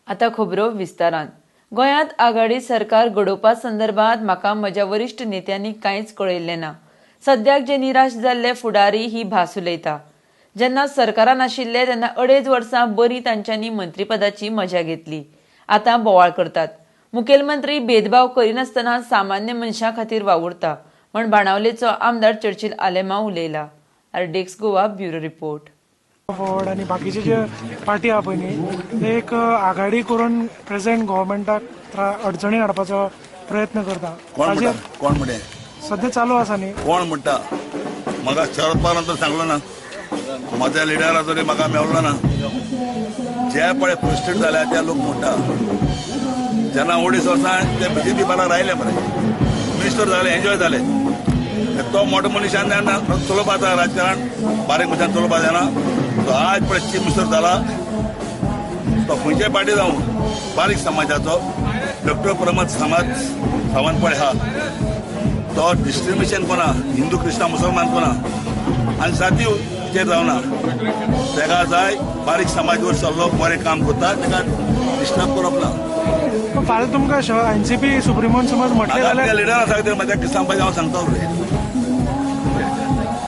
आता खबरो विस्तारान. गोंयांत आघाडी सरकार घडोवपा संदर्भात म्हाका म्हज्या वरिश्ठ नेत्यांनी कांयच कळयल्लें ना. सद्याक जे निराश जाल्ले फुडारी ही भास उलयता. जेन्ना सरकारान आशिल्ले तेन्ना 2.5 वर्सां बरी तांच्यांनी मंत्रीपदाची मजा घेतली. आतां बोवाळ करतात. मुखेलमंत्री भेदभाव करिनासतना सामान्य मनशां खातीर वावुरता म्हण बाणावलेचो आमदार चर्चिल आलेमांव उलयला. RDX Goa bureau report. Forward आनी बाकीचे जे पार्टी आहा पळय न्ही, ते एक आघाडी करून प्रेझेंट गव्हर्मेंटाक अडचणी हाडपाचो प्रयत्न करता. कोण म्हणटा? कोण म्हणटे? सध्या चालू आसा न्ही. कोण म्हणटा? म्हाका शरद पवारान तर सांगलो ना, म्हज्या लिडरा तरी म्हाका मेवलो ना. जे पळय फ्रस्ट्रेट जाल्या ते लोक म्हणटा. जेन्ना 2.5 वर्सां ते बीजेपी बारा रायले मरे, मिनिस्टर जाले, एन्जॉय जाले. तो मोठो मनशान चलोवपाचा राजकारण बारीक मनशान चलोवपा जायना. तो आज पळय चीफ मिनिस्टर जाला तो खंयच्याय पार्टी जावं बारीक समाजाचो डॉक्टर प्रमोद सावंत पळय आहा तो डिस्क्रिमिनेशन कोना, हिंदू क्रिस्तांव मुसलमान कोना आनी जातीचेर जावना. तेका जाय बारीक समाज वर सरलो बरें काम करता, तेका डिस्टर्ब करप ना. फाल्यां तुमकां एनसीपी सुप्रिमोन समज म्हटलें जाल्यार लिडर आसा ते म्हज्या सांगपाचें हांव सांगतलो रे.